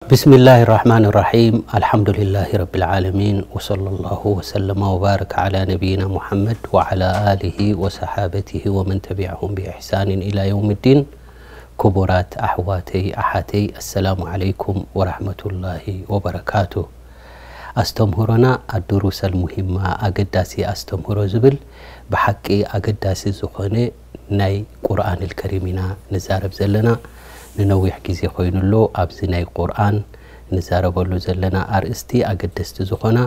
بسم الله الرحمن الرحيم. الحمد لله رب العالمين، وصلى الله وسلم وبارك على نبينا محمد وعلى آله وصحابته ومن تبعهم بإحسان إلى يوم الدين. ክቡራት ኣሕዋተይ ኣሓተይ፣ ኣሰላሙ ዓለይኩም ወራሕመቱላሂ ወበረካቱ። ኣስተምህሮና ኣዱሩሰል ሙሂማ፣ ኣገዳሲ ኣስተምህሮ ዝብል፣ ብሓቂ ኣገዳሲ ዝኾነ ናይ ቁርኣን ኣልከሪም ኢና ንዛረብ ዘለና። ንነዊሕ ግዜ ኮይኑ ኣሎ ኣብዚ ናይ ቁርኣን ንዛረበሉ ዘለና ኣርእስቲ ኣገደስቲ ዝኾና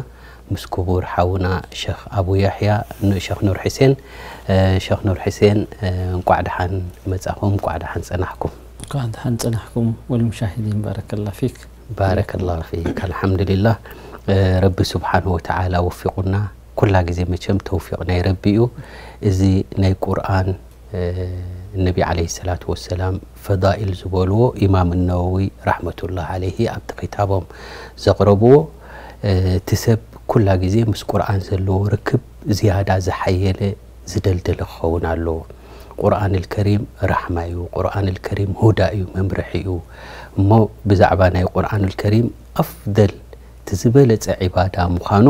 ምስ ክቡር ሓውና ሸኽ ኣቡ ያሕያ ን-፣ ሸኽ ኑር ሕሴን። እ፣ ሸኽ ኑር ሕሴን፣ እ፣ እንቋዕ ደሓን መጻኹም፣ እንቋዕ ደሓን ጸናሕኩም። እንኳዕ ደሓን ጸናሕኩም ወልሙሻሂዲን፣ ባረከላ ፊክ። ባረከላሁ ፊክ። ኣልሓምዱሊላህ። እ፣ ረቢ ስብሓንሁ ወተዓላ ወፊቑና። ኩላ ግዜ መቸም ተውፊቕ ናይ ረቢ እዩ። እዚ ናይ ቁርኣን፣ እ፣ ነቢ ዓለይሂ ሰላቱ ወሰላም ፈዳኢል ዝበልዎ ኢማም ነወዊ ራሕመቱላህ ዓለይሂ ኣብቲ ኪታቦም ዘቕረብዎ፣ እ፣ እቲ ሰብ ኩላ ግዜ ምስ ቁርኣን ዘለዎ ርክብ ዝያዳ ዝሓየለ ዝደልደለ ክኸውን ኣለዎ። ቁርኣን ኣልከሪም ራሕማ እዩ። ቁርኣን ኣልከሪም ሁዳ እዩ፣ መምርሒ እዩ። እሞ ብዛዕባ ናይ ቁርኣን ኣልከሪም ኣፍደል እቲ ዝበለጸ ዒባዳ ምዃኑ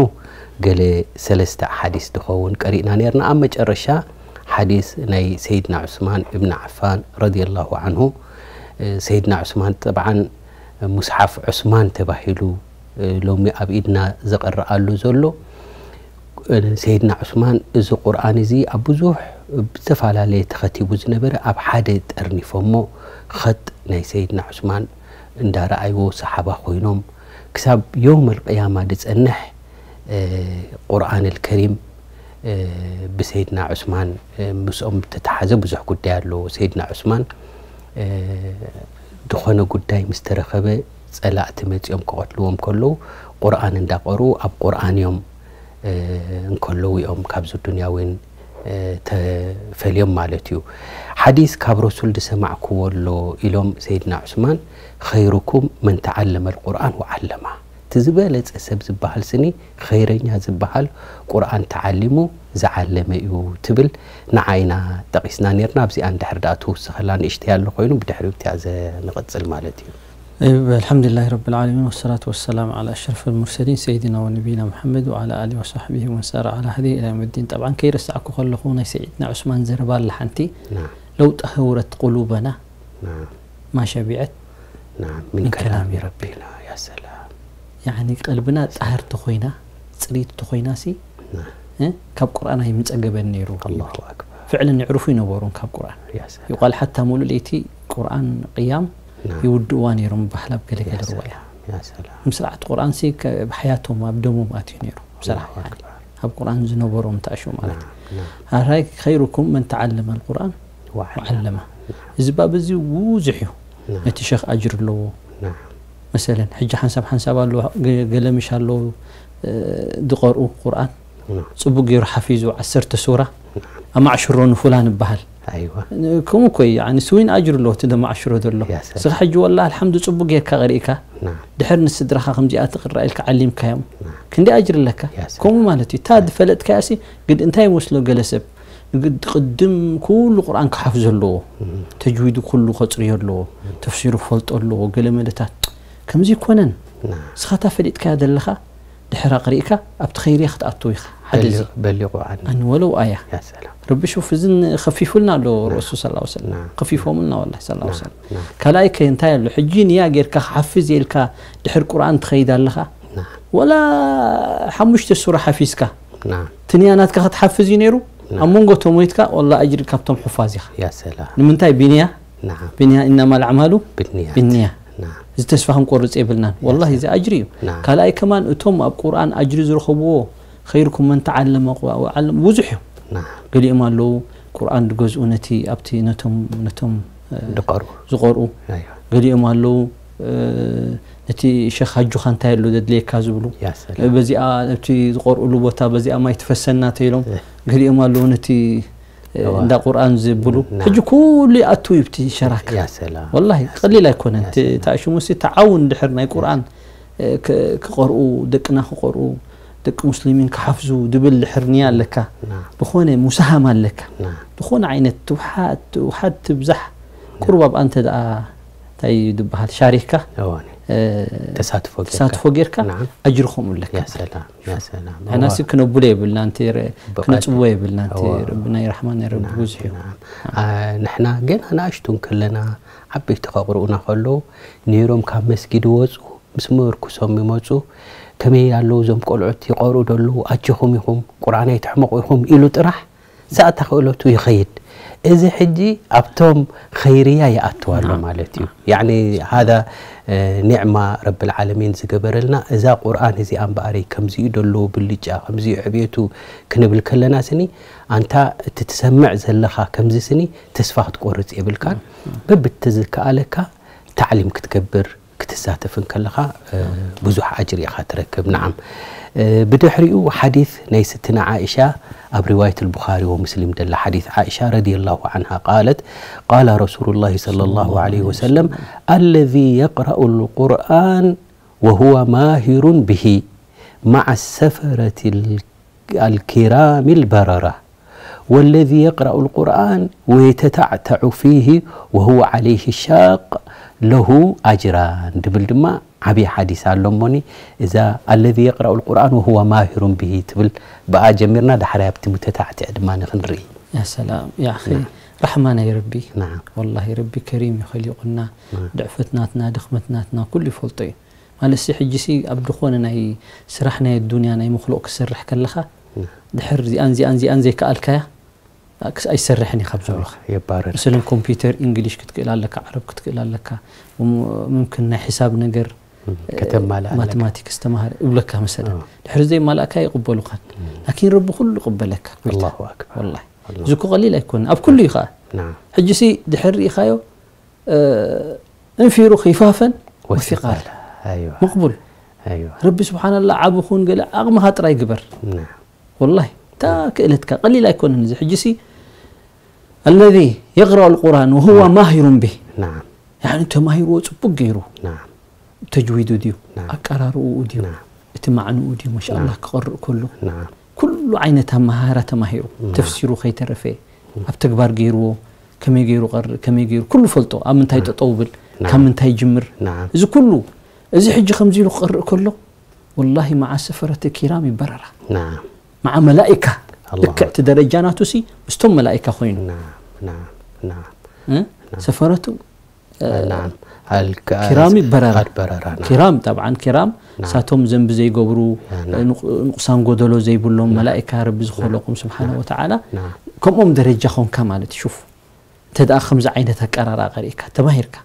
ገለ ሰለስተ ኣሓዲስ ዝኸውን ቀሪእና ነርና። ኣብ መጨረሻ ሓዲስ ናይ ሰይድና ዑስማን እብን ዓፋን ረዲየላሁ ዓንሁ፣ እ፣ ሰይድና ዑስማን ጠብዓን ሙስሓፍ ዑስማን ተባሂሉ፣ እ፣ ሎሚ ኣብ ኢድና ዝቕረኣሉ ዘሎ፣ እ፣ ሰይድና ዑስማን እዚ ቁርኣን እዚ ኣብ ብዙሕ ብዝተፈላለየ ተኸቲቡ ዝነበረ ኣብ ሓደ ጠርኒፎሞ ኸጥ ናይ ሰይድና ዑስማን እንዳረኣይዎ ሰሓባ ኮይኖም ክሳብ የውመል ቅያማ ዝጸንሕ፣ እ፣ ቁርኣን ኣልከሪም፣ እ፣ ብሰይድና ዑስማን፣ እ፣ ምስኦም ዝተተሓዘ ብዙሕ ጉዳይ ኣለዎ። ሰይድና ዑስማን፣ እ፣ ዝኾነ ጉዳይ ምስ ተረኸበ ጸላእቲ መጺኦም ክቐትልዎም ከለዉ ቁርኣን እንዳቐርኡ ኣብ ቁርኣን እዮም፣ እ፣ እንከለዉ እዮም ካብዚ ዱንያ እውን፣ እ፣ ተፈልዮም ማለት እዩ። ሓዲስ ካብ ረሱል ዝሰማዕክዎ ኣሎ ኢሎም ሰይድና ዑስማን፣ "ኸይሩኩም መን ተዓለመ ኣልቁርኣን ወዓለማ።" እቲ ዝበለጸ ሰብ ዝበሃል ስኒ ኸይረኛ ዝበሃል ቁርኣን ተዓሊሙ ዝዓለመ እዩ ትብል ንዓ ኢና ጠቒስና ነርና። ኣብዚኣ እንድሕር ደኣ ትውስኸላ ንእሽተይ ኣሎ ኮይኑ ብድሕሪኡ ብቲኣ ዘንቕጽል ማለት እዩ። እብ ኣልሓምዱሊላሂ ረብል ዓለሚን ወሰላቱ ወሰላም ዓላ ኣሽረፊል ሙርሰሊን ሰይድና ወነቢይና ሙሓመድ ወዓላ ኣሊሂ ወሳሕቢሂ ወመን ሳረ ዓላ ሃዲሂ ኢላ የውመዲን። ጠብዓን ከይረሳዕኩ ከለኹ ናይ ሰይድና ዑስማን ዘረባ ኣላ ሓንቲ፣ ናም። "ለው ጠሀውረት ቁሉበና ናም። ማ ሸቢዐት ናም። ምን ምን ከላሚ ከላሚ ረቢና." ያ ሰላም። ያዕኒ ቀልብና ጣህርቲ ኮይና፣ ጽርይቲ ኮይና ሲ፣ ናም። እ፣ ካብ ቁርኣን ኣይምጸገበን ነይሩ። ኣላሁ ኣክበር። ፍዕልን የዕሩፉ ይነበሩን ካብ ቁርኣን። ያ ሰላም። ይቋል ሓታ ሙሉእ ለይቲ ቁርኣን ቅያም ናም። ይውድእዋ ነይሮም ይበሃል ኣብ ገለ ያ ገለ ሰላም። ሩዋያ። ያ ሰላም። ምስራዕቲ ቁርኣን ሲ ከ-፣ ብሓያቶም ኣብ ደሞም ኣትዩ ነይሩ። ምስራሕ ኣላሁ ያዕኒ ኣክበር። ኣብ ቁርኣን ዝነበሮም ተኣሽው ማለት እዩ። ናም፣ ናም። ኣራይ "ኸይሩኩም መን ተዓለመ ኣልቁርኣን ወዓለማ። ወዓለማ።" ናም። እዚ ባብ እዚ ብዙሕ እዩ። ናም። ነቲ ሸኽ ኣጅር ኣለዎ። ናም። መሰለን፣ ሕጂ ሓንሳብ ሓንሳብ ኣለዉ፣ ገ-፣ ገለ ምሽ ኣለዉ፣ እ፣ ዝቐርኡ ቁርኣን። ናም። ጽቡቅ ገይሩ ሓፊዙ ዓሰርተ ሱራ፣ ናም። ኣማዕሽሮ ንፉላን ይበሃል። ኣይዋ። ን-፣ ከምኡ እኮ እዩ፣ ያዕኒ ስዊን ኣጅር ኣለዎ እቲ ዘማዕሽሮ ዘሎ። ያ ሰላም። እስኻ ሕጂ ወላ ኣልሓምዱ ጽቡቅ ጌርካ ቀሪእካ፣ ናም። ድሕር ንስድራኻ ከምዚኣ ትቕራ ኢልካ ዓሊምካዮም። ናም። ክንደይ ኣጅር ኣለካ? ያ ሰላም። ከምኡ ማለት እዩ። እታ ዝፈለጥካያ ሲ፣ ግድ እንታይ ይመስሎ ገለ ሰብ፣ ግድ ቅድም ኩሉ ቁርኣን ክሓፍዞ ኣለዎ። እም። ተጅዊዱ ኩሉ ከጽርዮ ኣለዎ። እም። ተፍሲሩ ክፈልጦ ኣለዎ። ገለ መለታት ከምዚ ይኮነን። ናም። እስኻ እታ ፈሊጥካያ ዘለኻ ድሕር ኣቕሪእካ ኣብቲ ኸይርያ ክትኣትው ኢኻ። ሓደ እዚ በሊቑ፣ በሊቑ ዓኒ። ኣን ወለው ኣያ። ያ ሰላም። ረቢ ሹፍ፣ እዝን ኸፊፉልና ኣሎ ናም። ረሱል ሰለላሁ ዐለይሂ ወሰለም። ናም። ኸፊፎምልና ወላሂ ሰለላሁ ዐለይሂ ናም። ወሰለም። ናም። ካልኣይ ከ እንታይ ኣሎ? ሕጂ ንያ ጌርካ ክሓፍዝ እየ ኢልካ ድሕር ቁርኣን ትኸይድ ኣለኻ? ናም። ወላ ሓሙሽተ ሱራ ሓፊዝካ፣ ናም። እቲ ንያ ናትካ ክትሓፍዝ እዩ ነይሩ። ናም። ኣብ መንጎ እቶም ሞይትካ፣ ወላ ኣጅሪ ካብቶም ሑፋዝ ኢኻ። ያ ሰላም። ንምንታይ? ቢንያ፣ ናም። ቢንያ፣ ኢነማል ኣዕማሉ ብንያት። ብንያ። ናም። እዚ ተስፋ ክንቆርጽ የብልናን። ያ ወላሂ ሰላም። እዚ ኣጅሪ እዩ። ናም። ካልኣይ ከማን እቶም ኣብ ቁርኣን ኣጅሪ ዝረኸብዎ፣ "ኸይሩኩም መን ተዓለመ ቁርኣን ወዓለመ" ብዙሕ እዮም። ናም። ገሊኦም ኣለዉ ቁርኣን ዝገዝኡ ነቲ ኣብቲ ነቶም፣ ነቶም፣ እ፣ ዝቐርኡ። ዝቐርኡ። ኣይዋ። ገሊኦም ኣለዉ፣ እ፣ ነቲ ሸኽ ኣጆኻ እንታይ ኣሎ ዘድልየካ ዝብሉ። ያ ሰላም። በዚኣ ነቲ ዝቐርኡሉ ቦታ በዚኣ ማይ ትፈሰና ተይሎም። እ። ገሊኦም ኣለዉ ነቲ፣ እ፣ እዋ። እንዳ ቁርኣን ዝብሉ። ናም። ሕጂ ኩሉ ይኣቱ እዩ ኣብቲ ሸራክ። ያ ሰላም። ወላሂ ያ ቀሊል ሰላም። ኣይኮነን። ያ እቲ፣ ሰላም። እታ ሽሙሲ ተዓውን ድሕር ናይ ቁርኣን፣ እ፣ ክ-፣ ክቐርኡ፣ ደቅና ክቐርኡ፣ ደቂ ሙስሊሚን ክሓፍዙ ድብል ድሕር ንያ ኣለካ። ናም። ዝኾነ ሙሳሃማ ኣለካ። ናም። ዝኾነ ዓይነት ትውሓድ፣ ትውሓድ ትብዛሕ ቁሩብ ኣብኣ እንተ ደኣ እንታይ እዩ ዝበሃል? ሻሪክካ፣ እዋኒ። ተሳትፎ ጌርካ ተሳትፎ ጌርካ ናም። ኣጅሪ ከምኡ ኣለካ ያ ሰላም ያ ሰላም ንሕናሲ ክነብሎ የብልና እንተ ብቐል- ክነፅዎ የብልና እንተ እዋ። ረቢ ናይ ራሕማ ናይ ረቢ ናም፣ ብዙሕ እዩ ናም። አ፣ ንሕና ገና ንኣሽቱ እንከለና ዓበይቲ ከቕርኡና ከለዉ ነይሮም ካብ መስጊድ ይወፁ ምስ ምርኩሶም ይመፁ ከመይ ኣለዉ እዞም ቆልዑት ይቐርኡ ደለዉ ኣጆኹም ኢኹም ቁርኣን ኣይትሕመቑ ኢኹም ኢሉ ጥራሕ ሳእታ ክእለቱ ይኸይድ እዚ ሕጂ ኣብቶም ኸይርያ ይኣትዋ ኣሎ ናም። ማለት እዩ ያኒ ሃዛ ኒዕማ ረብል ዓለሚን ዝገበረልና እዛ ቁርኣን እዚኣ እምበኣረይ ከምዚኡ ደሎ ብልጫ ከምዚኡ ዕብየቱ ክንብል ከለና ስኒ ኣንታ እቲ ትሰምዕ ዘለኻ ከምዚ ስኒ ተስፋ ክትቆርጽ የብልካን በብቲ ዝከኣለካ ታዕሊም ክትገብር ክትሳተፍ እንከለኻ ብዙሕ ኣጅሪ ኢኻ ትረክብ ንዓም ብድሕሪኡ ሓዲት ናይ ስትና ዓኢሻ ኣብ ሪዋየት البخاري ومسلم ደላ ሓዲት ዓኢሻ رضي الله عنها قالت قال رسول الله صلى الله عليه وسلم الذي يقرأ القرآن وهو ماهر به مع السفرة الكرام البررة والذي يقرأ القرآن ويتتعتع فيه وهو عليه شاق له أجران ድብል ድማ ዓብዪ ሓዲስ ኣሎ እሞኒ እዛ الذي يقرأ القرآن وهو ماهر به ትብል ብኣ ጀሚርና ዳሕራይ ኣብቲ ሙተታዕትዕ ድማ ንክንርኢ يا سلام يا أخي رحمة ናይ ረቢ نعم والله ረቢ ከሪም እዩ ኸሊቑና نعم ድዕፈት ናትና ድኽመት ናትና ኩሉ ይፈልጦ እዩ ማለት ሲ ሕጂ ሲ ኣብ ዝኾነ ናይ ስራሕ ናይ ኣዱንያ ናይ ምክልኦ ክሰርሕ ከለኻ ድሕር እዚኣን እዚኣን እዚኣን ዘይከኣልካያ ኣይሰርሕን እዩ ካብ ዝብሉኻ የባረር መሰለን ኮምፒውተር እንግሊሽ ክትክእል ኣለካ ዓረብ ክትክእል ኣለካ ምምክን ናይ ሒሳብ ነገር ከተማልእ ኣለካ። ማቴማቲክስ ተማሃር ይብለካ መሰለን ድሕሪ ዘይማላእካ ይቕበሉኻን ላኪን ረቢ ኩሉ ይቕበለካ ጎይታ الله أكبر ወላሂ እዚ እኮ ቀሊል ኣይኮነን ኣብ ኩሉ እዩ ከዓ نعم ሕጂ ሲ ድሕር ርኢኻዮ እንፊሩ ኺፋፈን ወሲቓል أيوة መቕቡል أيوة ረቢ ስብሓን ላ ዓብ ኹን ገለ ዓቕምኻ ጥራይ ግበር نعم ወላሂ እታ ክእለትካ ቀሊል ኣይኮነን እዚ ሕጂ ሲ الذي يقرأ القرآن وهو ماهر به نعم يعني ተማሂርዎ ፅቡቅ ገይሩ نعم ተጅዊዱ ድዩ نعم ኣቀራርኡ ድዩ نعم እቲ ማዕንኡ ድዩ ማሻላ ክቐርእ ከሎ نعم ኩሉ ዓይነት ኣመሃራ ተማሂሩ ተፍሲሩ ከይተረፈ ኣብ ተግባር ገይርዎ ከመይ ገይሩ ቀርእ ከመይ ገይሩ ኩሉ ፈልጦ ኣብ ምንታይ ጠጠው ብል ካብ ምንታይ ጅምር نعم እዚ ኩሉ እዚ ሕጂ ከምዚ ኢሉ ክቐርእ ከሎ ወላሂ መዓ ሰፈረት ኪራም ይበረራ نعم መዓ መላኢካ الله ልክዕ እቲ ደረጃ ናቱ ሲ ምስቶም መላኢካ ኮይኑ نعم نعم نعم እ? ሰፈረቱ نعم الك- ኪራም ይበረራ البررة نعم ኪራም ጠብዓን ኪራም ሳቶም ዘንቢ ዘይገብሩ نعم ንቕ- ንቑሳን ጎደሎ ዘይብሎም መላኢካ ረቢ ዝኾለቁም ስብሓነ ወተዓላ نعم ከምኦም ደረጃ ኾንካ ማለት ሹፍ እንተ ደኣ ከምዚ ዓይነት ኣቀራርኣ ቀሪእካ ተማሂርካ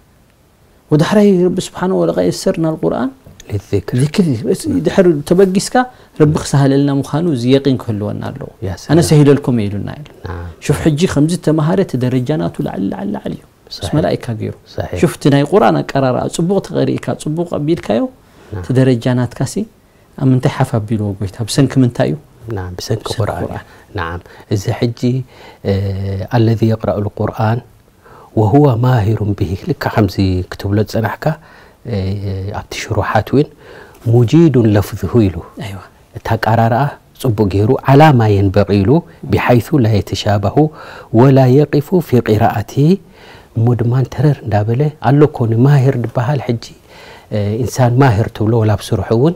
ወዳሕራይ ረቢ ስብሓነ ወለቀ የሰርና ልቁርኣን للذكر ذكر ድሕር ተበጊስካ ረቢ ክሳህለልና ምዃኑ እዚ የቂን ክህልወና ኣለዎ يا سلام. ኣነ ሰሂለልኩም ኢሉና ኢሉ نعم ሹፍ ሕጂ ከምዚ ተማሃረ እቲ ደረጃ ናቱ ላዕሊ ላዕሊ ላዕሊ እዩ ምስ صحيح. መላኢካ ገይሩ صحيح. ሹፍቲ ናይ ቁርኣን ኣቀራርኣ ፅቡቕ ተቐሪእካ ፅቡቕ ኣቢልካዮ እቲ ደረጃ ናትካሲ ኣብ ምንታይ ሓፍ ኣቢልዎ ጎይታ ብሰንኪ ምንታይ እዩ نعم ብሰንኪ ብሰንኪ ቁርኣን ቁርኣን። نعم እዚ ሕጂ الذي يقرأ القرآن وهو ماهر به ልካ ከምዚ ክትብሎ ዝጸናሕካ ኣብቲ ሽሩሓት እውን مجيد لفظه ኢሉ ኣይዋ እቲ ኣቀራርኣ ጽቡቕ ገይሩ على ما ينبغي ኢሉ بحيث لا يتشابه ولا يقف في قراءته እሞ ድማ ተረር እንዳበለ ኣሎ ኮኒ ማሂር ዝበሃል ሕጂ ኢንሳን ማሂር ትብሎ ወላ ኣብ ስርሑ እውን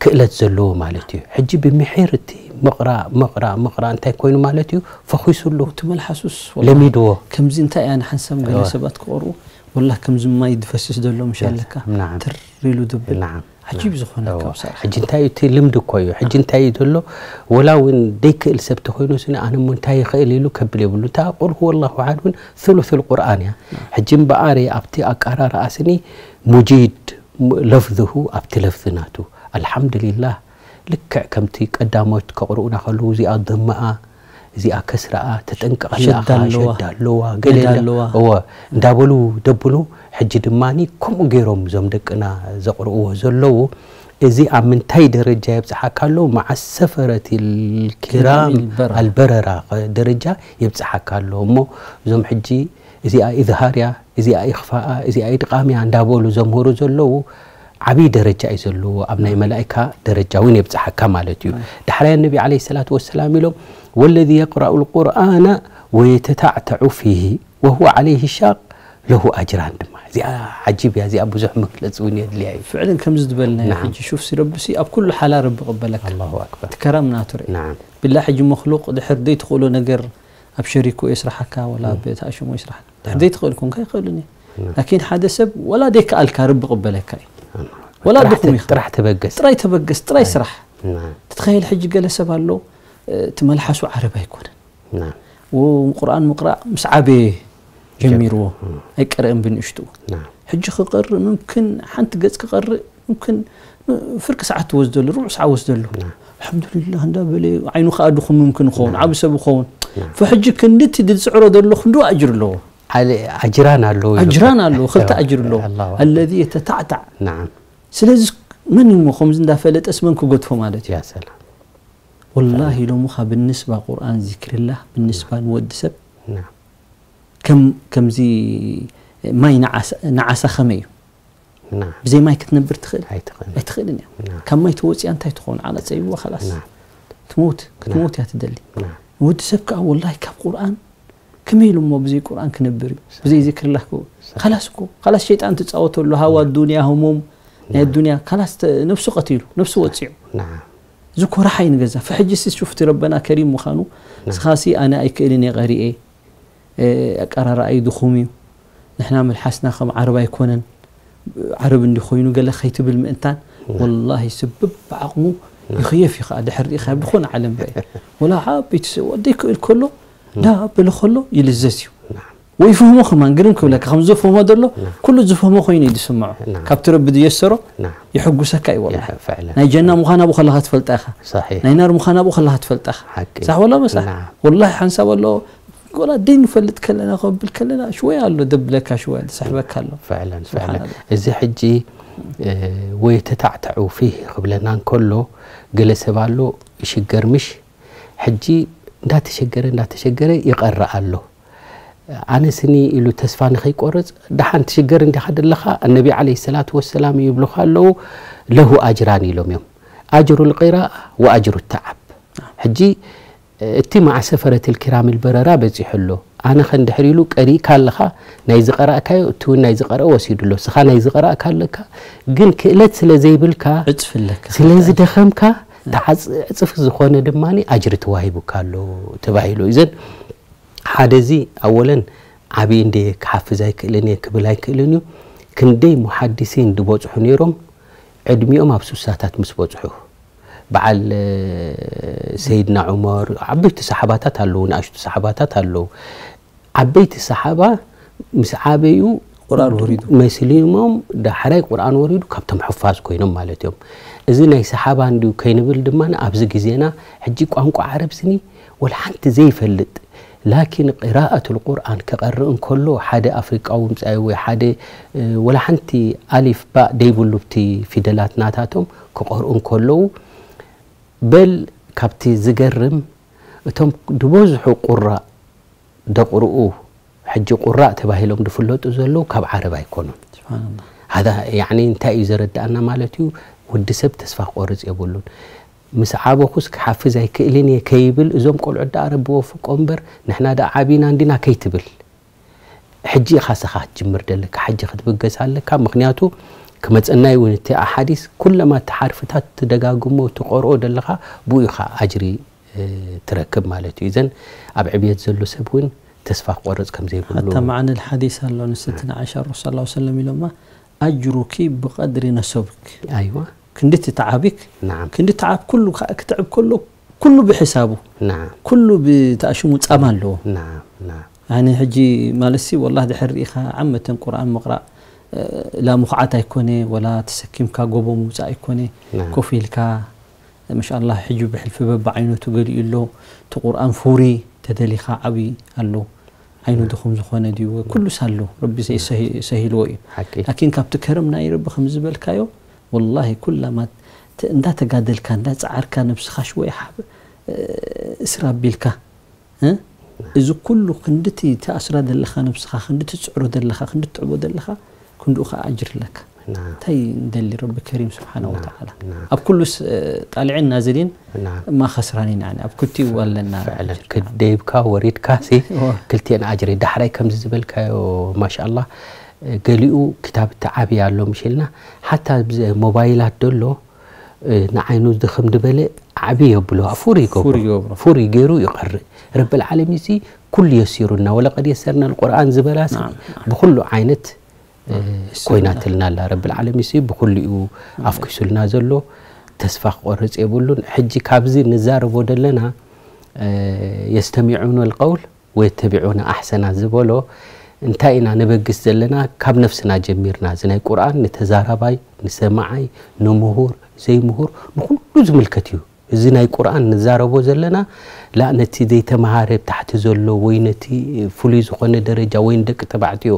ክእለት ዘለዎ ማለት እዩ ሕጂ ብምሒር እቲ ምቕራእ ምቕራእ ምቕራእ እንታይ ኮይኑ ማለት እዩ ፈኺሱሉ እቲ መልሓሱስ ለሚድዎ ከምዚ እንታይ እያ ንሓንሳብ ገለ ሰባት ክቐርኡ ወላ ከምዚ ማይ ዝፈስስ ዘሎ ምሽ ኣለካ نعم ትር ኢሉ ዝብል نعم ዓጂብ ዝኾነ እዋ። ካብ ስራሕ ሕጂ እንታይ እዩ እቲ ልምዲ እኮ እዩ ሕጂ እንታይ እዩ ዘሎ ወላ እውን ደይክእል ሰብ ተኮይኑ ስኒ ኣነ ሞ እንታይ ይኽእል ኢሉ ከብል የብሉ እንታ ቁል ሁወ ላሁ ኣሓድ እውን ثلث القرآن እያ ሕጂ እምበኣር ኣብቲ ኣቀራርኣ ስኒ ሙጂድ ለፍዝሁ ኣብቲ ለፍዚ ናቱ ኣልሓምዱሊላህ ልክዕ ከምቲ ቀዳሞት ከቕርኡና ከለዉ እዚኣ ضمኣ እዚኣ ከስረኣ ተጠንቀቐላ ሸዳ ኣለዋ። ሸዳ ኣለዋ ነዳ ገለ ኣለዋ። እወ እንዳበሉ ደብኑ ሕጂ ድማ ከምኡ ገይሮም እዞም ደቅና ዘቕርእዎ ዘለዉ እዚ ኣብ ምንታይ ደረጃ የብፅሓካ ኣሎ መዓ ሰፈረት ልኪራም ኪራም ኣልበረራ። ኣልበረራ ደረጃ የብፅሓካ ኣሎ እሞ እዞም ሕጂ እዚኣ ኢዝሃር እያ እዚኣ ኢኽፋኣ እዚኣ ኢድቓም እያ እንዳበሉ ዘምህሩ ዘለዉ ዓብዪ ደረጃ እዩ ዘለዎ ኣብ ናይ መላእካ ደረጃ እውን የብፅሓካ ማለት እዩ ዳሕራይ ነቢ ዓለ ሰላት ወሰላም ኢሎም ወለዚ የቅራኡ ልቁርኣነ ወየተታዕተዑ ፊሂ ወሁወ ዓለይህ ሻቅ ለሁ ኣጅራን ድማ እዚኣ ዓጂብ እያ፣ እዚኣ ብዙሕ መግለፂ እውን የድልያ እዩ። ፍዕልን ከምዚ ዝበልናዮ ናዓም። ሕጂ ሹፍ ሲ ረቢ ሲ ኣብ ኩሉ ሓላ ረቢ ቅበለካ። ኣላሁ ኣክበር። እቲ ከራም ናቱ ርኢ። ናዓም። ብላ ሕጂ መክሉቅ ድሕር ዘይትኽእሎ ነገር ኣብ ሸሪኩ የስራሓካ ወላ ኣብ ተኣሽሞ የስራሓካ። ድሕር ዘይትኽእል ኮንካ ይኽእልን እዩ። ናዓም። ላኪን ሓደ ሰብ ወላ ዘይከኣልካ ረቢ ቅበለካ እዩ። ኣላሁ ኣክበር። ወላ ጥራሕ ድኹም ተ- ኢኻ። ጥራሕ ተበገስ። ጥራይ ተበገስ፣ ጥራይ ስራሕ። ናዓም። ትትኸየል ሕጂ ገለ ሰብ ኣሎ እቲ መልሓሱ ዓረብ ኣይኮነን። ናዓም። ቁርኣን ምቕራእ ምስ ዓበየ ጀሚርዎ ኣይቀረአን ብንእሽትኡ። ናዓም። ሕጂ ክቐርእ ምምክን ሓንቲ ገጽ ክቐርእ ምምክን ፍርቂ ሰዓት ትወስደሉ፣ ሩቡዕ ሰዓት ወስደሉ። ናዓም። ኣልሓምዱሊላህ እንዳበለ ዓይኑ ከኣ ድኹም ምምክን ይኸውን፣ ናዓም። ዓቢ ሰብ ይኸውን። ናዓም። ፈሕጂ ክንድቲ ዝጽዕሮ ዘሎ ክንድኡ ኣጅር ኣለዎ። ዓለ- ኣጅራን ኣለዎ ኢሉ። ኣጅራን ኣለዎ፣ ክልተ ኣጅር ኣለዎ። ኣላሁ ኣክበር። ኣለዚ የተታዕታዕ። ናዓም። ስለዚ መን እሞ ከምዚ እንዳፈለጠስ መን ክገድፎ ማለት እዩ። ያ ሰላም። ወላሂ ሎምኻ ብንስባ ቁርኣን ዚክርላህ ብንስባ ንወዲ ሰብ ናም። ከም ከምዚ ማይ ንዓሳ- ንዓሳ ከመይ እዩ? ናም። ብዘይ ማይ ክትነብር ትኽእል? ኣይትኽእልን። ኣይትኽእልን እያ። ናም። ካብ ማይ ተወፂኣ እንታይ ትኸውን? ዓላ ፀቢብዋ ኸላስ። ናም። ትሞት፣ ናም። ክትሞት እያ ትደሊ። ናም። ንወዲ ሰብ ከዓ ወላሂ ካብ ቁርኣን ከመይ ኢሉ እሞ ብዘይ ቁርኣን ክነብር እዩ? ብዘይ ዚክርላህ ክው- ሰ- ካላስ እኮ ካላስ ሸይጣን ትፃወተሉ ሃዋ ዱንያ ህሞም ናይ ናም። ዱንያ ካላስ ተ- ነብሱ ቀቲሉ ነብሱ ወፂዑ ናም። እዚ ኮራሓይ ንገዛ። ፈሕጂ ሲ ሹፍቲ ረበና ከሪም ምዃኑ፣ ንስኻሲ ኣነ ኣይክእልን እየ ቀሪኤ፣ እ፣ ኣቀራርኣይ ድኹም እዩ፣ ንሕና መልሓስና ከም ዓረብ ኣይኮነን፣ ዓረብ እንዲ ኮይኑ ገለ ከይትብል ምእንታን፣ ወላሂ ስብብ ብዓቕሙ ይኽየፍ እዩ ኸዓ ድሕር ሪኢኻ ብኾነ ዓለም በ ወላ ዓበይቲ ሰብ ወዲ ይክእል ከሎ ዳ በለ ከሎ ይልዘዝ እዩ። ወይ ይፍህሞ ከማን ግርም ክብለካ ከም ዝፍህሞ ዘሎ ኩሉ ዝፍህሞ ኮይኑ እዩ ዝስምዖ። ናም። ካብቲ ረቢ ዝየሰሮ ናም። ይሕጉሰካ እዩ ወላሂ። ይሕ- ፍዕለን። ናይ ጀና ምዃና ብኡ ከለኻ ትፈልጣ ኢኻ። ሰሒሕ። ናይ ናር ምዃና ብኡ ከለኻ ትፈልጣ ኢኻ። ሓቂ። ሳሕ ወላ መሳሕ? ናም። ወላሂ ሓንሳብ ኣሎ ወላ ደይ ንፈልጥ ከለና ከብል ከለና ሽወያ ኣሎ ደብለካ ሽወያ ዝሰሕበካ ኣሎ። ፍዕለን ፍዕለን። ስብሓንላህ። እዚ ሕጂ እ፣ ወይ ተታዕተዑ ፊህ ክብለና እንከሎ ገለ ሰብ ኣሎ ይሽገር ምሽ ሕጂ እንዳተሸገረ እንዳተሸገረ ይቐርእ ኣሎ። ኣነ ስኒ ኢሉ ተስፋ ንኸይቆርጽ ደሓን ትሽገር እንዲኻ ደለኻ ኣነቢ ዓለይሂ ሰላቱ ወሰላም ይብሉኻ ኣለዉ ለሁ ኣጅራን ኢሎም እዮም። ኣጅሩ ልቂራእ ወኣጅሩ ተዓብ። ሕጂ እቲ መዓ ሰፈረትል ኪራምል በረራ በጺሑ ኣሎ። ኣነ ከ እንድሕር ኢሉ ቀሪእካ ኣለኻ ናይ ዝቐራእካዮ እቲ እውን ናይ ዝቐረኦ ወሲዱ ኣሎ። ስኻ ናይ ዝቐራእካ ኣለካ ግን ክእለት ስለ ዘይብልካ ዕጽፍ ኣለካ። ስለ ዝደኸምካ ተዓጽ- ዕጽፍ ዝኾነ ድማ ኣጅሪ ተዋሂቡካ ኣሎ ተባሂሉ። እዘን ሓደ እዚ ኣወለን ዓብዪ እንደ ክሓፍዝ ኣይክእልን እየ ክብል ኣይክእልን እዩ። ክንደይ ሙሓዲሲን ዝበጽሑ ነይሮም ዕድሚኦም ኣብ ሱሳታት ምስ በጽሑ በዓል ሰይድና ዑመር ዓበይቲ ሰሓባታት ኣለዉ፣ ንኣሽቱ ሰሓባታት ኣለዉ። ዓበይቲ ሰሓባ ምስ ዓበዩ ቁርኣን ወሪዱ። መስሊሞም ዳሕራይ ቁርኣን ወሪዱ ካብቶም ሕፋዝ ኮይኖም ማለት እዮም። እዚ ናይ ሰሓባ እንድዩ ከይንብል ድማ ኣብዚ ግዜና ሕጂ ቋንቋ ዓረብ ስኒ ወላ ሓንቲ ዘይፈልጥ ላኪን ቂራኣት ልቁርኣን ክቐርእ እንከሎ ሓደ ኣፍሪቃዊ ምጻኢ ወይ ሓደ እ፣ ወላ ሓንቲ ኣሊፍ ባእ ደይብሉ ብቲ ፊደላት ናታቶም ክቐርኡ እንከለዉ በል ካብቲ ዝገርም እቶም ዝበዝሑ ቁራእ ደቕርኡ ሕጂ ቁራእ ተባሂሎም ዝፍለጡ ዘለዉ ካብ ዓረብ ኣይኮኑን። ስብሓንላህ። ሃዛ ያዕኒ እንታይ እዩ ዘረድኣና ማለት እዩ? ወዲ ሰብ ተስፋ ክቆርጽ የብሉን። ምስ ዓበኹስ ክሓፍዝ ኣይክእልን እየ ከይብል እዞም ቆልዑ ደኣ ረቢ ወፍቆ እምበር ንሕና ደኣ ዓቢና እንዲና ከይትብል። ሕጂ ኢኻ ስኻ ክትጅምር ደለካ፣ ሕጂ ክትብገስ ኣለካ። ምኽንያቱ ክመጸና እዩ እውን እቲ ኣሓዲስ ኩለማ እቲ ሓርፍታት ትደጋግሞ ትቆርኦ ደለኻ ብኡ ኢኻ ኣጅሪ ትረክብ ማለት እዩ። እዘን ኣብ ዕብየት ዘሎ ሰብ እውን ተስፋ ክቆርጽ ከም ዘይብሉ። ሓታ መዓነ ልሓዲስ ኣሎ ንስቲ ንዓሻ ረሱል ሰለላሁ ዐለይሂ ወሰለም ኢሎማ ኣጅሩኪ ብቐድሪ ነሰብክ። ኣይዋ። ክንዲ እቲ ተዓቢክ ናዓም። ክንዲ ተዓብ ኩሉ ከ- ክትዕብ ከሎ ኩሉ ብሕሳቡ ናዓም። ኩሉ ብተኣሽሙ ጻማ ኣለዎ። ናዓም ናዓም። ኣነ ሕጂ ማለትሲ ወላሂ ድሕር ርኢኻ ዓመተን ቁርኣን ምቕራእ እ፣ ላ ምኹዓት ኣይኮነ ወላ ተሰኪምካ ጎቦ ምውጻእ ኣይኮነ ናዓም። ኮፍ ኢልካ ማሻኣላህ ሕጂ ብሕልፊ በብዓይነቱ ገሊኡ ኣሎ እቲ ቁርኣን ፍውሪ ተደሊኻ ዓብዪ ኣሎ ዓይኑ ድኹም ዝኾነ ድዩ ኩሉስ ኣሎ ረቢ ሰሂ- ሰሂልዎ እዩ ሓቂ። ላኪን ካብቲ ከረም ናይ ረቢ ከም ዝበልካዮ ወላሂ ኩላማ ተ- እንዳተጋደልካ እንዳፀዓርካ ነብስኻ ሽወይ ሓብ- እ፣ እስራ ኣቢልካ እ? እዚ ኩሉ ክንድቲ ተኣስራ ዘለኻ ነብስኻ ክንዲ ትፅዕሮ ዘለኻ ክንዲ ትዕቦ ዘለኻ ክንድኡ ከዓ ኣጅር ኣለካ ናም። እንታይ ንደሊ ረቢ ከሪም ስብሓነ ናም፣ ወተዓላ ናም። ኣብ ኩሉስ እ፣ ጣልዒን ናዝሊን ናም። እማ ኸስራን ኢና ኣብ ክልቲኡ ኣለና ፍዕለን ኣጅር። ክደይብካ ወሪድካ ሲ እወ። ክልቲኤን ኣጅሪ ዳሕራይ ከምዚ ዝበልካዮ ማሻኣላ ገሊኡ ክታብ እቲ ዓብዪ ኣሎ ምሽ ኢልና፣ ሓታ ኣብዚ ሞባይላት ደሎ፣ እ፣ ንዓይኑ ድኽም ድበለ ዓብዪ የብሎ፣ ፉር ይገብሮ። ፉር ይገብሮ። ፉር ገይሩ ይቐርእ። ረብል ዓለሚን ሲ ኩሉ የሲሩና፣ ወለቀድ የሰርና ልቁርኣን ዝበላ ሲ ናም፣ ናም። ብኹሉ ዓይነት፣ እ፣ ናም። ኮይናትልና ኣላ። ረብል ዓለሚን ሲ ብኹሉ እዩ ኣፍኪሱልና ዘሎ። ተስፋ ክቆርጽ የብሉን። ሕጂ ካብዚ ንዛረቦ ደለና፣ እ፣ የስተሚዑነ ልቀውል ወየተቢዑነ ኣሕሰና ዝበሎ እንታይ ኢና ነበግስ ዘለና? ካብ ነፍስና ጀሚርና። እዚ ናይ ቁርኣን ንተዛራባይ፣ ንሰማዓይ፣ ንምሁር፣ ዘይምሁር፣ ንኹሉ ዝምልከት እዩ። እዚ ናይ ቁርኣን ንዛረቦ ዘለና፣ ላ ነቲ ዘይተመሃረ ታሕቲ ዘሎ ወይ ነቲ ፍሉይ ዝኾነ ደረጃ ወይ ንደቂ ተባዕትዮ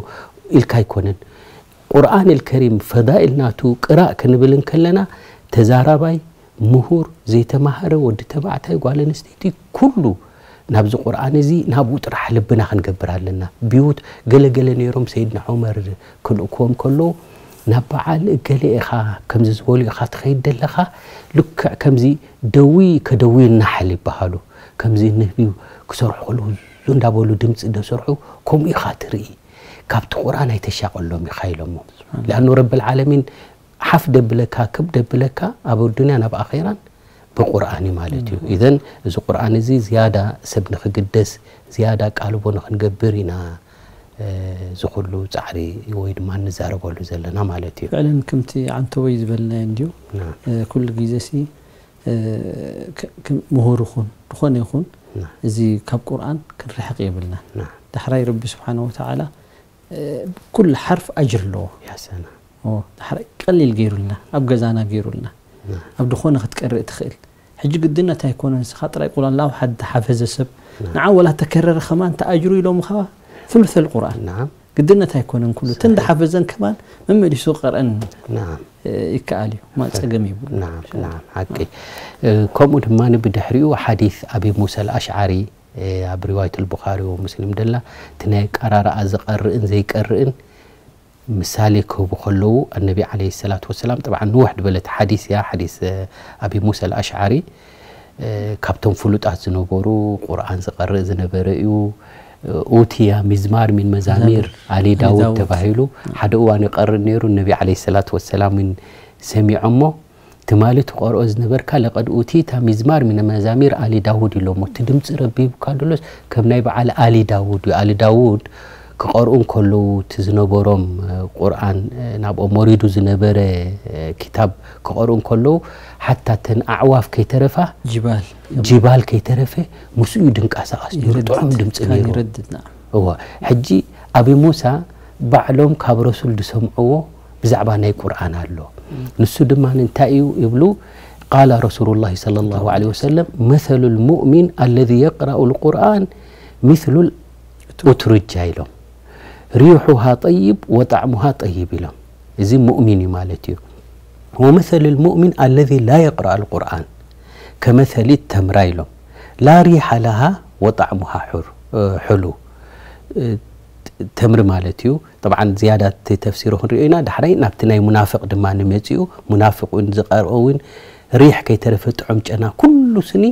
ኢልካ ኣይኮነን። ቁርኣን ኣልከሪም ፈዳኢል ናቱ ቅራእ ክንብል እንከለና፣ ተዛራባይ፣ ምሁር፣ ዘይተማህረ፣ ወዲ ተባዕታይ፣ ጓል ኣንስተይቲ፣ ኩሉ ናብዚ ቁርኣን እዚ ናብኡ ጥራሕ ልብና ክንገብር ኣለና። ብዩት ገለገለ ነይሮም ሰይድና ዑመር ክልእክዎም ከለዉ፣ ናብ በዓል እገሌ ኢኻ፣ ከምዚ ዝበሉ ኢኻ ትኸይድ ደለኻ፣ ልክዕ ከምዚ ደዊ ከደዊ ናሕል ይበሃሉ። ከምዚ ንህቢ ክሰርሑ ከለዉ ዙ እንዳበሉ ድምፂ ደሰርሑ፣ ከምኡ ኢኻ ትርኢ። ካብቲ ቁርኣን ኣይተሻቐሎም ኢኻ ኢሎሞ። ስብሓን። ለኣኑ ረብል ዓለሚን ሓፍ ደብለካ፣ ክብ ደብለካ ኣብ ኣዱንያን ኣብ ኣኼራን ብቁርኣን እዩ ማለት እዩ። እም። ኢዘን እዚ ቁርኣን እዚ ዝያዳ ሰብ ንኽግደስ፣ ዝያዳ ቃልቦ ንኽንገብር ኢና፣ እ፣ እዚ ኩሉ ጻዕሪ ወይ ድማ ንዛረበሉ ዘለና ማለት እዩ። ፍዕለን ከምቲ ዓንተወይ ዝበልናዮ እንድዩ። ናም። እ፣ ኩሉ ግዜ ሲ፣ እ፣ ከ-፣ ከ-፣ ምሁር ይኹን፣ ዝኾነ ይኹን፣ ናም። እዚ ካብ ቁርኣን ክንርሕቕ የብልናን። ናም። ዳሕራይ ረቢ ስብሓነ ወተዓላ፣ እ፣ ኩሉ ሓርፍ ኣጅር ኣለዎ። ያ ሰላም። ኦ፣ ዳሕራይ ቀሊል ገይሩልና፣ ኣብ ገዛና ገይሩልና። ናም። ኣብ ድኾነ ክትቀርእ ትኽእል። ሕጂ ግድነት ኣይኮነን፣ ንስኻ ጥራይ ቁል ኣላሁ ኣሓድ ዝሓፈዘ ሰብ፣ ናም። ንዓ ወላ ተከረረ ከማን ተኣጅሩ ኢሎምኻ ثلث القرآن። ናም። ግድነት ኣይኮነን ኩሉ። እቲ ሰሒሕ። እንዳሓፈዘን ከማን መመሊሱ ክቐርአን፣ ናም። እ፣ ይከኣል እዩ። ማ ጸገም ይብሉ። ናም፣ ናም፣ ሓቂ። እ፣ ከምኡ ድማ ብድሕሪኡ ሓዲስ ኣቢ ሙሳ ኣልኣሽዓሪ፣ እ፣ ኣብ ሪዋየት ኣልቡኻሪ ወሙስሊም ደላ፣ እቲ ናይ ኣቀራርኣ ዝቐርእን ዘይቀርእን ምሳሌ ክህቡ ከለዉ፣ ኣነቢ ዓለይሂ ሰላቱ ወሰላም፣ ጠብዓን ንውሕ ዝበለት ሓዲስ እያ፣ ሓዲስ፣ እ፣ ኣቢ ሙሳ ኣልኣሽዓሪ፣ እ፣ ካብቶም ፍሉጣት ዝነበሩ፣ ቁርኣን ዝቐርእ ዝነበረ እዩ። እ፣ ኡቲያ ሚዝማር ሚን መዛሚር መዛሚር ኣሊ ኣሊ ዳውድ ዳውድ። ተባሂሉ፣ ሓደ እዋን ይቐርእ ነይሩ፣ ነቢ ዓለይሂ ሰላቱ ወሰላም እውን ሰሚዖሞ፣ ትማሊ ትቐርኦ ዝነበርካ ለቀድ ኡቲታ ሚዝማር ሚን መዛሚር ኣሊ ዳውድ ኢሎሞ። እቲ ድምፂ ረቢ ሂቡካ ደሎስ ከም ናይ በዓል ኣሊ ዳውድ እዩ። ኣሊ ዳውድ ክቐርኡ እንከለዉ፣ እቲ ዝነበሮም፣ እ፣ ቁርኣን፣ እ፣ ናብኦም ወሪዱ ዝነበረ፣ እ፣ ኪታብ ክቐርኡ እንከለዉ፣ ሓታ እተን ኣዕዋፍ ከይተረፋ፣ ጅባል። ጅባል ከይተረፈ ምስኡ እዩ ድንቀሳቐስ ነይሩ። ይረድድ። ጥዑም ድምፂ ካን ነይሩ። ይረድድ፣ ናም። እወ። ሕጂ ኣቢ ሙሳ ባዕሎም ካብ ረሱል ዝሰምዕዎ ብዛዕባ ናይ ቁርኣን ኣሎ። እም። ንሱ ድማ እንታይ እዩ ይብሉ? ቃለ ረሱሉላሂ ሰለላሁ ዐለይሂ ወሰለም፣ መሰሉል ሙእሚን ኣለዚ የቅረኡል ቁርኣን ሚስሉል ኡትሩጃ ኢሎም። ሪሑሃ ጠይብ ወጣዕሙሃ ጠይብ ኢሎም። እዚ ሙእሚን እዩ ማለት እዩ። ወመሰሉል ሙእሚን ኣለዚ ላ የቅረኡል ቁርኣን ከመሰሊ ተምራ ኢሎም። ላ ሪሓ ለሃ ወጣዕሙሃ ሑር-፣ እ፣ ሕሉ። እ፣ ተምሪ ማለት እዩ። ጠብዓን ዝያዳ እቲ ተፍሲሩ ክንሪኦ ኢና። ዳሕራይ ናብቲ ናይ ሙናፍቕ ድማ ንመጽኡ። ሙናፍቕ እውን ዝቐርኦ እውን ሪሕ ከይተረፈ ጥዑም ጨና ኩሉ ስኒ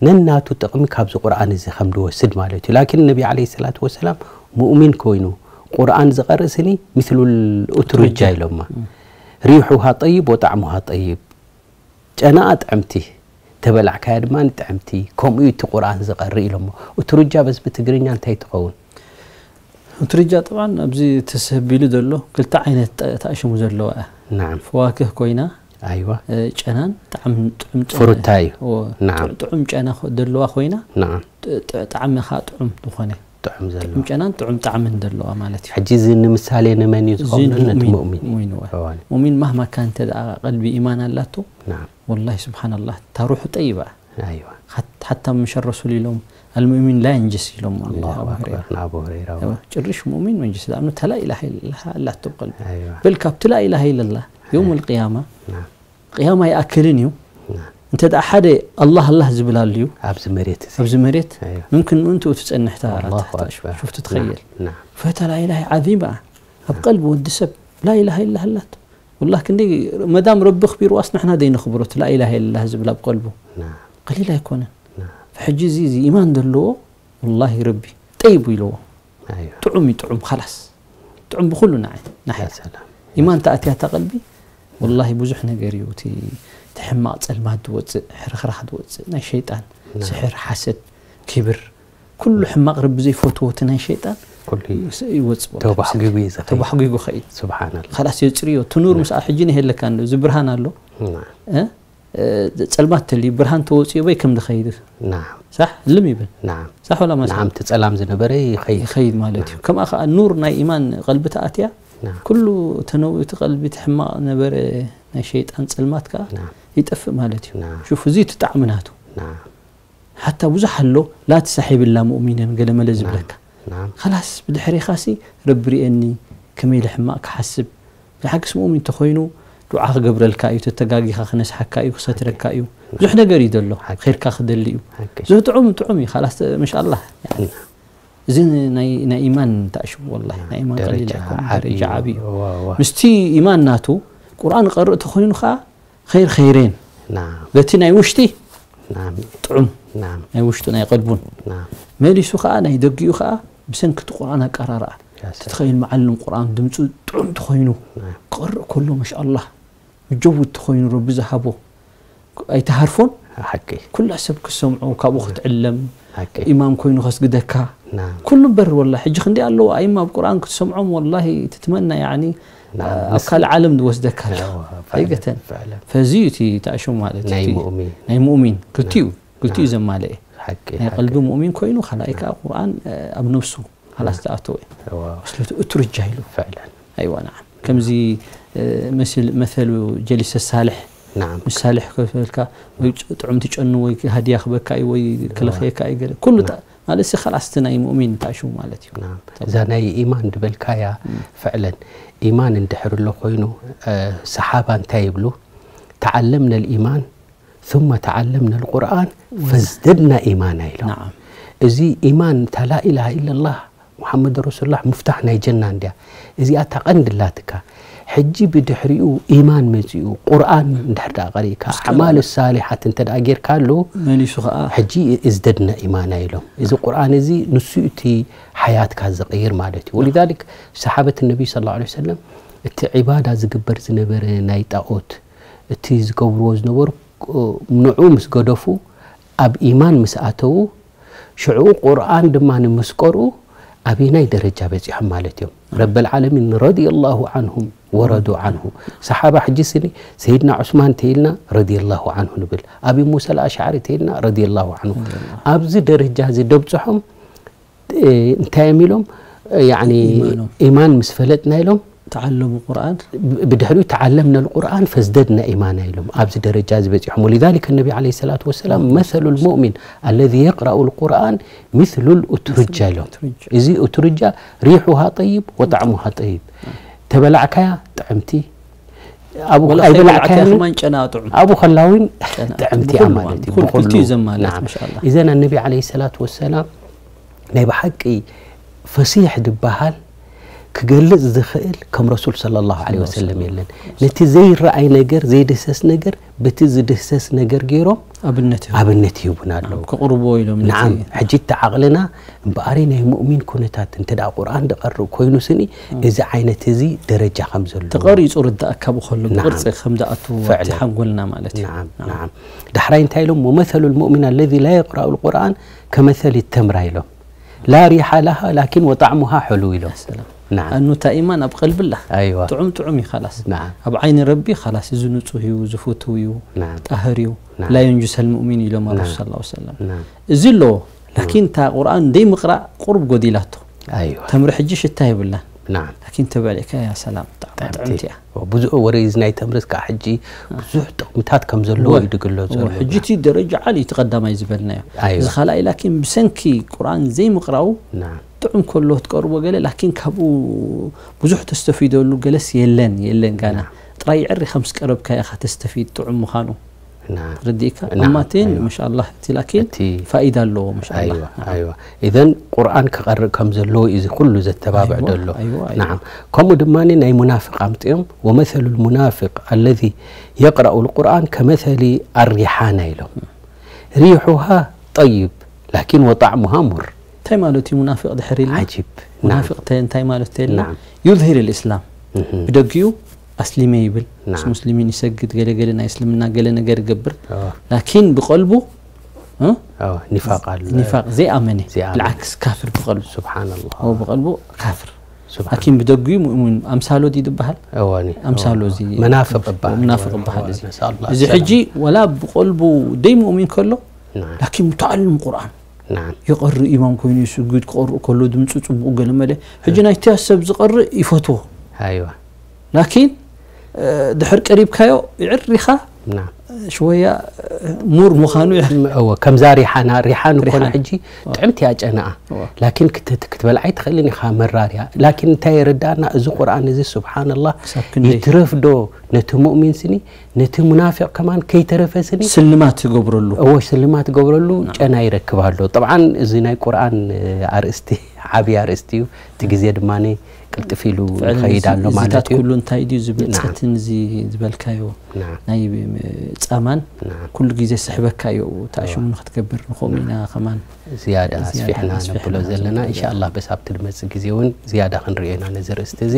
ነናቱ ጥቕሚ ካብዚ ቁርኣን እዚ ከም ዝወስድ ማለት እዩ። ላኪን ነቢ ዓለይሂ ሰላቱ ወሰላም ሙእሚን ኮይኑ ቁርኣን ዝቐርእ ስኒ ምስሉል ኡትሩጃ ኡትሩጃ። ኢሎማ። እም። ሪሑሃ ጠይብ ወጣዕሙሃ ጠይብ። ጨናኣ ጥዕምቲ፣ ተበላዕካያ ድማ ጥዕምቲ፣ ከምኡ እዩ እቲ ቁርኣን ዝቐርእ ኢሎሞ። ኡትሩጃ በዚ ብትግርኛ እንታይ ትኸውን? ኡትሩጃ ጠብዓን ኣብዚ ተሰቢሉ ዘሎ ክልተ ዓይነት ጠ-፣ ተኣሽሙ ዘለዋ እያ። ናዓም። ፈዋክህ ኮይና፣ ኣይዋ። እ፣ ጨናን ጣዕም፣ ጥዑም ጨና። ፍሩታ እዩ። እዎ፣ ናዓም። ጥዑ-፣ ጥዑም ጨና ኮ-፣ ዘለዋ ኮይና፣ ናዓም። ጥ-፣ ጥ-፣ ጣዕሚ ኸኣ ጥዑም ዝኾነ። ጥዑም ዘለዋ። ጥዑም ጨናን ጥዑም ጣዕምን ዘለዋ ማለት እዩ። ሕጂ እዚ ንምሳሌ ንመን እዩ እዚ ዝኸውን? ነቲ ንሙእሚን፣ ሙእሚን። ሙእሚን እዋ። እዋን። ሙእሚን ማህማ ካን እንተ ደኣ ቀልቢ ኢማን ኣላቶ፣ ናዓም። ወላሂ ስብሓንላህ፣ እታ ሩሑ ጠይባ። ኣይዋ። ሓት-፣ ሓታ ምሸ ረሱል ኢሎም፣ ኣልሙእሚን ላ የንጅስ ኢሎም ኣላሁ ኣቡ ሁረይራ። ኣክበር፣ ንኣቡ ሁረይራ። እዋ፣ ጭርሽ ሙእሚን መንጅስ፣ ለኣኑ እታ ላኢላሃ ኢለላህ ኣላቶ ኣብ ቀልቢ። ኣይዋ። በል ካብቲ ላኢላሃ ኢለላህ፣ የውም ኣይ። ኣልቅያማ፣ ናዓም። ቅያማ ኣይኣክልን እዩ። ናዓም። እንተ ደኣ ሓደ ኣላህ ኣላህ ዝብል ኣልዩ ኣብዚ መሬት እዚ። ኣብዚ መሬት፣ ኣይዋ። ምምክን ምእንትኡ ትጸንሕ እታ፣ ኣላሁ እታ፣ እታ ኣክበር። ሽፍቱ ትኸየል። ናዓም፣ ናዓም። ፈታ ላኢላሃ ዓዚማ፣ ኣብ ናዓም። ቀልቢ ወዲ ሰብ ላኢላሃ ኢላ ኣላቶ። ወላሂ ክንደይ መዳም ረቢ ኣኽቢርዋስ ንሕና ዘይነኽብሮ እቲ ላኢላሃ ኢለላህ ዝብል ኣብ ቀልቡ። ናዓም። ቀሊል ኣይኮነን። ናዓም። ሕጂ እዚ፣ እዚ ኢማን ዘለዎ ወላሂ ረቢ ጠይቡ ኢለዎ። ኣይዋ። ጥዑም እዩ፣ ጥዑም፣ ኻላስ። ጥዑም ብኹሉ ንዓይ ንሓ ኢማን ተኣትያ እታ ቀልቢ ወላሂ ብዙሕ ነገር እዩ እቲ እቲ ሕማቕ ጸልማት ዝወጽእ ሕርኽራኽ ዝወጽእ ናይ ሸይጣን ስሕር ሓሰድ ክብር ኩሉ ሕማቕ ረቢ ዘይፈትዎ እቲ ናይ ሸይጣን ይወጽእ ተባሕጒጉ እዩ ዝኸይድ ተባሕጒጉ ኸይድ ስብሓንላ ካላስ የጽርዮ እቲ ኑር ምስኣ ሕጂ ነሄለካ እንዶ እዚ ብርሃን ኣሎ ጸልማት ተልዩ ብርሃን ተወፅዮ በይ ከም ዝኸይድ ሳሕ ልም ይብል ሳሕ ወላ መስ ናዓም እቲ ጸላም ዝነበረ ይኸይድ ይኸይድ ማለት እዩ ከምኣ ከዓ ኑር ናይ ኢማን ቀልቢ ተኣትያ ኩሉ ተነውቲ ቀልቢ እቲ ሕማቕ ነበረ ናይ ሸይጣን ጸልማት ከዓ ይጠፍእ ማለት እዩ ሽፉ እዚ እቲ ጣዕሚ ናቱ ሓታ ብዙሕ ኣሎ ላ ትሳሒብላ ሙእሚንን ገለመለ ዝብለካ ናዓም ኸላስ ብድሕሪኻሲ ረቢ ርእየኒ ከመይ ኢለ ሕማቕ ክሓስብ ብሓቅስ ሙእሚን ተኾይኑ ዱዓ ክገብረልካ እዩ ተተጋጊኻ ክነስሓካ እዩ ክሰትረካ እዩ ብዙሕ ነገር እዩ ዘሎ ኸይርካ ክደሊ እዩ ብዙሕ ጥዑም ጥዑም እዩ ኻላስ መሻላ እዚ ናይ ኢማን ተኣሽሙ ወላ ናይ ኢማን ቀሊል ኣይኮነ ደረጃ ዓብዩ ምስቲ ኢማን ናቱ ቁርኣን ቀርእ ተኾይኑ ኸዓ ኸይር ኸይሬን በቲ ናይ ውሽጢ ጥዑም ናይ ውሽጡ ናይ ቀልቡን መሊሱ ከዓ ናይ ደጊኡ ከዓ ብሰንኪ እቲ ቁርኣን ኣቀራርኣ ተትኸይል መዓልም ቁርኣን ድምፁ ጥዑም ተኾይኑ ክቕርእ ከሎ ማሻኣላህ ምጀውድ ተኾይኑ ረቢ ዝሃቦ ኣይትሃርፎን ሓቂ ኩላ ሰብ ክትሰምዖ ካብኡ ክትዕለም ሓቂ ኢማም ኮይኑ ከስግደካ ናም ኩሉ እምበር ወላ ሕጂ ክንዲ ኣለዉ ኣይማ ኣብ ቁርኣን ክትሰምዖም ወላሂ ትትመና ያኒ ናም ኣብ ካልእ ዓለም ዝወስደካ ኣሎ ኣይገተን ፈዚ እዩ እቲ ተኣሽሙ ማለት ናይ ሙእሚን ናይ ሙእሚን ክልቲኡ ክልቲኡ ዘማልአ ሓቂ ናይ ቀልቢ ሙእሚን ኮይኑ ካልኣይ ከዓ ቁርኣን ኣብ ነብሱ ላስ ተኣተወ ስለቲ እትርጃ ኢሉ ፈዕለን ኣይዋ ናዓም ከምዚ መሰሉ ጀሊሰ ሳልሕ ናዓም ምስ ሳልሕ ከፈልካ ወይ ጥዑም ትጨኑ ወይ ሃድያ ክበካ እዩ ወይ ክለኽየካ እዩ ገለ ኩሉ ማለት ሲ ኸላስ እቲ ናይ ሙእሚን ተኣሽሙ ማለት እዩ ናዓም እዛ ናይ ኢማን ድበልካያ ፈዕለን ኢማን እንድሕር ኣሎ ኮይኑ ሰሓባ እንታይ ይብሉ ተዓለምና ልኢማን ثم تعلمنا القرآن فازددنا إيمانا ኢሎም። ናዓም። እዚ ኢማን እታ ላኢላሃ ኢለላህ ሙሓመድ ረሱሉላህ ሙፍታሕ ናይ ጀና እንድያ። እዚኣ እታ ቀንዲ ኣላትካ። ሕጂ ብድሕሪኡ ኢማን መጺኡ ቁርኣን እንድሕር ደኣ ቀሪእካ ኣዕማል ሳሊሓት እንተ ደኣ ጌርካሉ መሊሱ ኸኣ ሕጂ ازددنا إيمانا ኢሎም። እዚ ቁርኣን እዚ ንሱ እቲ ሓያትካ ዝቕይር ማለት እዩ። ወሊዛሊክ ሰሓበት ነቢ ሰለላሁ ዐለይሂ ወሰለም እቲ ዒባዳ ዝግበር ዝነበረ ናይ ጣኦት እቲ ዝገብርዎ ዝነበሩ ንዑ ምስ ገደፉ ኣብ ኢማን ምስ ኣተዉ ሽዑ ቁርኣን ድማ ምስ ቀርኡ ኣበየናይ ደረጃ በፂሖም ማለት እዮም ረበል ዓለሚን ረዲየላሁ ዓንሁም ወረዱ ዓንሁ ሰሓባ ሕጂ ስኒ ሰይድና ዑስማን ተይልና ረዲየላሁ ዓንሁ ንብል ኣቢ ሙሳ ልኣሽዓሪ ተይልና ረዲየላሁ ዓንሁ ኣብዚ ደረጃ እዚ ደብፅሖም እንታይ እዮም ኢሎም ያኒ ኢማኖም። ኢማን ምስ ፈለጥና ኢሎም تعلموا القرآن ብ- ብድሕሪኡ تعلمنا القرآن فازددنا إيمانا ኢሎም ኣብዚ ደረጃ እዚ በፂሖም ولذلك النبي عليه الصلاة والسلام مثل المؤمن الذي يقرأ القرآن مثل الأترجة ኢሎም እዚ أترجة ريحها طيب وطعمها طيب ተበላዕካያ ጥዕምቲ ኣብኡ ወላ ኣይበላዕካያ ከይበላዕካያ ከማን ጨና ጥዑም ኣብኡ ከላ እውን ጨና ጥዑም። ጥዕምቲ እያ ብኹሉ ማለት እዩ ብኹሉ ክልቲኡ ዘማልኣት ማሻኣላ ኢዘን ኣነቢ ዓለይሂ ሰላቱ ወሰላም ናይ ብሓቂ ፈሲሕ ዝበሃል ክገልጽ ዝኽእል ከም ረሱል ሰለላሁ ዐለይሂ ወሰለም የለን። ነቲ ዘይረኣይ ነገር ዘይድህሰስ ነገር በቲ ዝድህሰስ ነገር ገይሮም ኣብነት ይህቡ። ኣብነት ይህቡና ኣለዉ። ክቕርቦ ኢሎም ነቲ ነዓም፣ ሕጂ እቲ ዓቕልና እምበኣረይ ናይ ሙእሚን ኩነታት እንተ ደኣ ቁርኣን ዝቐርእ ኮይኑ ስኒ እዚ ዓይነት እዚ ደረጃ ከም ዘለዎ ተቐሪጹ ርዳእካ ብኸሎ ናዓም። ብቕርጺ ከም ዝኣቱ ኣብቲ ፈዕለን። ሓንጎልና ማለት እዩ። ናዓም፣ ናዓም። ናዓም። ዳሕራይ እንታይ ኢሎም? ومثل المؤمن الذي لا يقرأ القرآن كمثل التمرة ኢሎም። لا ريح لها لكن وطعمها حلو ኢሎም። ሰላም። ናዓም። ኣኑ እታ ኢማን ኣብ ቀልቢ ኣላ። ኣይዋ። ጥዑም ጥዑም እዩ ኻላስ። ናዓም። ኣብ ዓይኒ ረቢ ኻላስ እዚ ንጹህ እዩ፣ ዝፍትው እዩ፣ ናዓም። ጣህር እዩ። ናዓም። لا ينجس المؤمن ኢሎም ናዓም። ረሱል ሰለላሁ ዐለይሂ ወሰለም። ናዓም። እዚ ኣለዎ። ላኪን እታ ቁርኣን ደይ ምቕራእ ቁሩብ ጎዲላቶ። ኣይዋ። ተምሪ ሕጂ ሽታ የብላን። ናዓም። ላኪን ተበሊዕካ ያ ሰላም ጣዕማ ጥዕምቲ ጥዕምቲ እያ። ብዙ ወረ እዚ ናይ ተምሪ እስካ ሕጂ ብዙሕ ጥቕምታት ከም ዘለዎ እዩ ድግለጽ ዘሎ። ሕጂ እቲ ደረጃ ዓሊ እቲ ቀዳማይ ዝበልናዮ። ኣይዋ። እዚ ካልኣይ ላኪን ብሰንኪ ቁርኣን ዘይምቕራው ናዓም። ጥዑም ከሎ ትቀርቦ ገለ ላኪን ካብኡ ብዙሕ ተስተፊደሉ ገለስ የለን የለን ጋና። ናዓም። ጥራይ ይዕሪ ከም ስቀረብካ ኢኻ ተስተፊድ ጥዑም ምዃኑ። ናዓም። ርዲእካ ናዓም፣ እማቴን ኣይዋ። ማሻኣላህ እቲ ላኪን እቲ ፋኢዳ ኣለዎ ማሻኣላህ። ኣይዋ፣ ናዓም። ኣይዋ። ኢዘን ቁርኣን ክቐርእ ከም ዘለዎ እዩ እዚ ኩሉ ዘተባብዕ ኣይዋ፣ ደሎ። ኣይዋ፣ ኣይዋ። ናዓም። ከምኡ ድማ ናይ ሙናፍቅ ኣምፅኦም ومثل المنافق الذي يقرأ القرآن كمثل الريحانة ኢሎም። ريحها طيب لكن وطعمها مر። እታ እንታይ ማለት እዩ ሙናፍቕ ድሕር ኢልና? ዓጂብ። ሙናፍቕ እንታይ ማለት ተልና? ናም። ዩዝሂር ልእስላም። እህም። ብደጊኡ ኣስሊመ ይብል። ናም። ምስ ሙስሊሚን ይሰግድ፣ ገለ ገለ ናይ እስልምና ገለ ነገር ይገብር። ኦ፣ ላኪን ብቐልቡ እ? ኦ፣ ኒፋቕ ኣሎ። ኒፋቕ ዘይኣመነ። ዘይኣመነ። ብልዓክስ ካፍር ብቐልቡ። ሱብሓነላህ። ኦ ብቐልቡ ካፍር። ሱብሓን-፣ ላኪን ብደጊኡ ሙእሚን። ኣምሳሎ ድዩ ዝበሃል? እወኒ። ኣምሳሎ እወ። እዚ መናፍቕ እባል። መናፍቕ እወ፣ እባሃል እዚ። ነስኣላህ እዚ ሰላም። ሕጂ ወላ ብቐልቡ ደይ ሙእሚን ከሎ ናም። ላኪን ሙተዓልም ቁርኣን ናም። ይቐሪ ኢማም ኮይኑ ይስጉድ ክቐርእ ከሎ ድምፁ ፅቡቕ ገለ መለ። ሕጂ ናይቲ ሰብ ዝቐርእ ይፈትዎ። ኣይዋ። ላኪን እ፣ ድሕር ቀሪብካዮ ይዕሪኻ ናም። ሽወያ እ፣ ሙር ምዃኑ ይዕሪ። ም-፣ እወ፣ ከምዛ ሪሓና፣ ሪሓን እኮ ሪሓን። ሕጂ ጥዕምቲ እያ ጨናኣ። እወ። ላኪን ክት-፣ ክትበልዓ ኣይትኽእልን ኢኻ መራርያ። ላኪን እንታይ የረዳእና እዚ ቁርኣን እዚ ሱብሓነላህ ክሳብ ክንደይ? ይትረፍ ዶ ነቲ ሙእሚን ስኒ ነቲ ሙናፊቕ ከማን ከይተረፈ ስኒ ስልማት ትገብረሉ። እወ ስልማት ገብረሉ ጨና ይረክብ ኣሎ። ጠብዓን እዚ ናይ ቁርኣን እ፣ ኣርእስቲ ዓብዪ ኣርእስቲ እዩ። እቲ ግዜ ድማ ቅልጥፍ ኢሉ ይኸይድ ኣሎ ማለት እዚታት እዩ። ኩሉ እንታይ ድዩ ዝብልፀትን እዚ ዝበልካዮ ናም። ናይ እ፣ ፃማን ናም። ኩሉ ግዜ ስሕበካ እዩ። ተኣሽሙ ንክትገብር ንኸምኡ ኢና ከማን ዝያዳ ዝያዳ ኣስፊሕና ኣስፊሕና ነብሎ ዘለና ዘለና። እንሻላ በሳብ ትመፅእ ግዜ እውን ዝያዳ ክንርእዮ ኢና ነዚ ርእስቲ እዚ።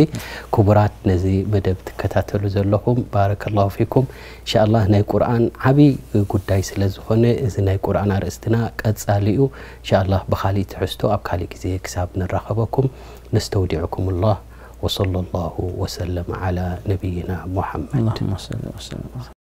ክቡራት ነዚ መደብ ትከታተሉ ዘለኹም ባረከላሁ ፊኩም። እንሻላ ናይ ቁርኣን ዓብዪ ጉዳይ ስለ ዝኾነ እዚ ናይ ቁርኣን ኣርእስትና ቀፃሊ እዩ። እንሻላ ብካሊእ ትሕዝቶ ኣብ ካሊእ ግዜ ክሳብ ንራኸበኩም ነስተውዲዕኩም ላህ። ወሰለ ላሁ ወሰለም ዓላ ነቢይና ሙሓመድ። اللهم صل وسلم.